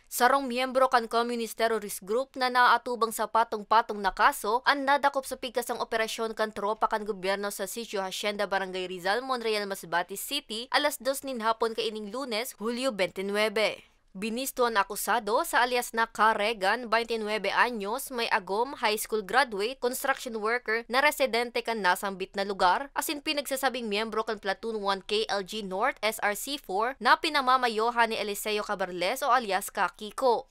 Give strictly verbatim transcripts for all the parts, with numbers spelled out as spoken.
Sarong miyembro kan Communist Terrorist Group na naatubang sa patong-patong na kaso an nadakop sa pigkasang operasyon kan tropa kan gobyerno sa Sitio Hacienda, Barangay Rizal, Monreal, Masbate City, alas dos nin hapon kaining Lunes, Hulyo twenty-nine. Binisto an akusado sa alias na Ka Regan, twenty-nine anyos, may agom, high school graduate, construction worker, na residente kan nasambit na lugar, asin pinagsasabing miyembro kan Platoon one K L G North, S R C four, na pinamamayohan ni Eliseo Cabarles o alias Ka Kiko.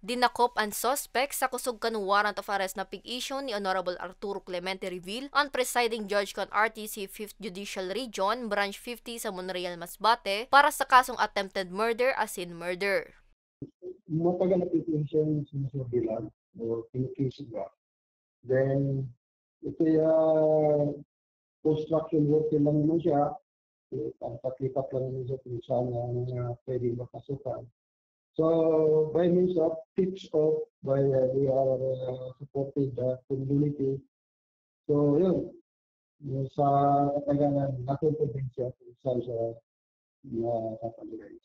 Dinakop an suspek sa kusog kan warrant of arrest na pig-issue ni Honorable Arturo Clemente Revil, an presiding judge kan R T C Fifth Judicial Region, Branch fifty sa Monreal, Masbate, para sa kasong attempted murder asin murder. Matagal na po siya yung sinusurveillance o kinikisi ba. Then, ito yung construction worker lang naman siya. Eh, ang pakipat lang naman siya kung saan ang mga pwede mapasukan. So, by means of tips of, by, uh, we are, uh, supported, uh, community. So, yun. Yung sa katagalan, nakukumbinsiya kung saan siya nakakagulay.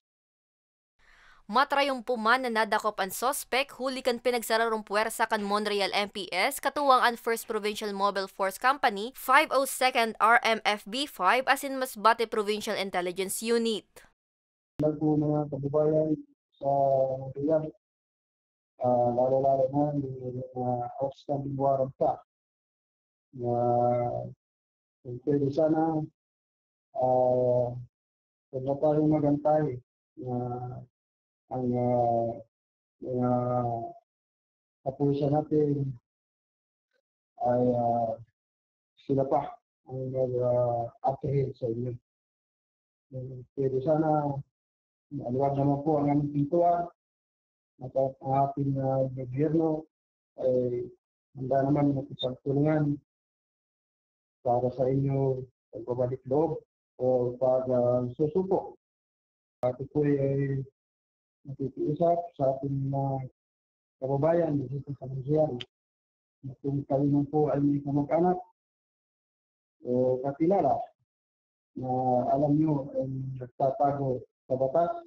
Matrayumpo man na nadakop an suspek huli kan pinagsararong puwersa kan Monreal M P S, katuwang an First Provincial Mobile Force Company, five oh second R M F B five, asin Masbate Provincial Intelligence Unit. Lahat po mga kababayan sa Monreal, ah, lalo-lalo na yung mga outstanding warrant pa na kung pwede sana, ah, huwag na tayong mag-antay na ang, ah, mga kapulisan natin ay, ah, sila pa ang mag, ah, apprehend sa inyo. Kung pwede sana, maluwag naman po ang aming pintuan at ang ating, ah, gobyerno ay handa naman makipagtulungan para sa inyo pagbabalik loob o pag, ah, susuko. Ako po ay nakikiusap sa ating mga kababayan dito sa Monreal. Kung kayo man po ay may kamag-anak o kakilala na alam nyo ay nagtatago sa batas,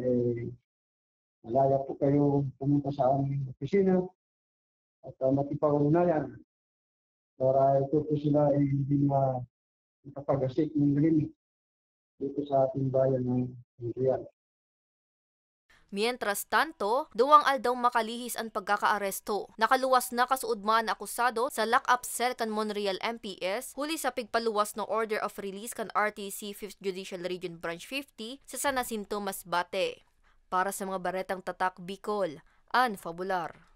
eh, malaya po kayo pumunta sa aming opisina at, ah, makipag-ugnayan para ito po sila ay hindi na makapag-asik ng limit dito sa ating bayan ng Monreal. Mientras tanto, duwang aldaw makalihis an pagkakaaresto. Nakaluwas na kasuodma an akusado sa lock-up cell kan Monreal M P S, huli sa pigpaluwas na order of release kan R T C Fifth Judicial Region Branch fifty sa San Jacinto, Masbate. Para sa mga Baretang Tatak Bicol, Ann Fabular.